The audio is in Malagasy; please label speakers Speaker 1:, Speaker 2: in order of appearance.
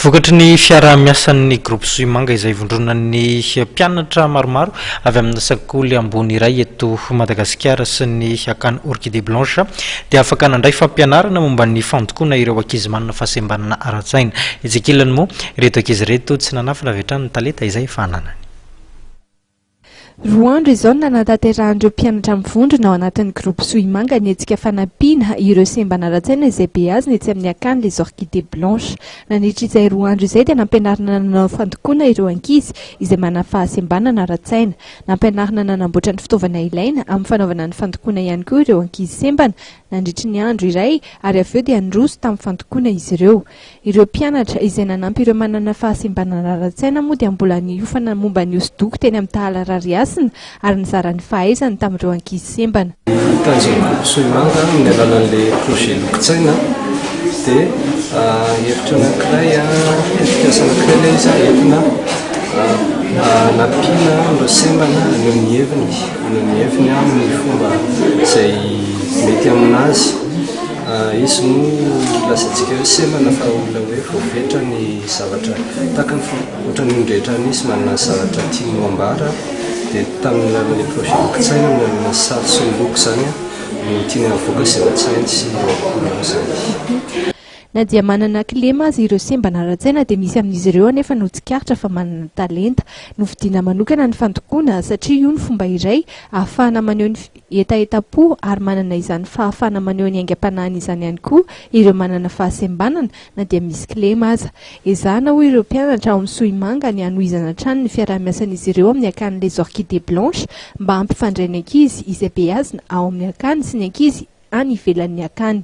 Speaker 1: Vokatry ny fiaraha-miasan'ny Groupe Sohimanga izay ivondronan'ny mpianatra maromaro avy amina sekoly ambony iray eto Madagasikara sy ny Akany Orchidée Blanche dia afaka nandray fampianarana momba ny fandokoana ireo ankizy manana fahasembanana ara-tsaina. Etsy ankilany moa, ireto ankizy ireto tsy nanafina avy hatrany ny talenta izay efa ananany.
Speaker 2: Roa andro izao no nanatanterahan'ireo mpianatra mivondrona ao anatin'ny Groupe Sohimanga ny hetsika fanampiana ireo sembana ara-tsaina izay beazina etsy amin'ny Akany Les Orchidées Blanches. Nandritra izay roa andro izay dia nampianarina nanao fandokoana ireo ankizy izay manana fahasembanana ara-tsaina. Nampianarina nanamboatra ny fitaovana ilaina amin'ny fanaovana ny fandokoana ihany koa ireo ankizy sembana nandritry ny andro iray ary avy eo dia niroso tamin'ny fandokoana izy ireo. Ireo mpianatra izay nanampy ireo manana fahasembanana ara-tsaina moa dia mbola niofana momba ny hosodoko teny amin'ny Tahala Rarihasina ary nizara ny fahaizany tamin'ireo ankizy sembana.
Speaker 3: Ny tanjon'ny groupe Sohimanga amin'ny alalan'ilay projet Lokon-tsaina dia hevitra anankiray, tetikasa anankiray ilay izy entina hanampiana ireo sembana haneho ny heviny, haneho ny heviny amin'ny fomba izay mety aminazy. Izy no lazaintsika hoe semana fa olona hoe voafetra ny zavatra takany fa ohatran'ny olon-drehetra any izy manana ny zavatra tiany ho ambara dia tamin'ny alalan'ilay projet lokon-tsaina amin'ny alalan'ny sary sy ny loko izany no tiany havoaka izay ao an-tsainy sy ao am-pony ao izany.
Speaker 2: Na dia manana kilema aza ireo sembana ara-tsaina dia misy amin'izy ireo anefa no tsikaritra fa manana talenta. Nofidiana manokana ny fandokoana satria io no fomba iray ahafahana maneho ny hetahetam-po ary manana izany fahafahana maneho ny aingam-panahiny izany ihany koa ireo manana fahasembanana na dia misy kilema aza. Ezahana hoy ireo mpianatra ao amin'ny Sohimanga ny hanohizana hatrany ny fiaraha-miasan'izy ireo amin'ny akany Les Orchidées Blanches mba hampifandray ny ankizy izay beazina ao amin'ny akany sy ny ankizy any ivelan'ny akany.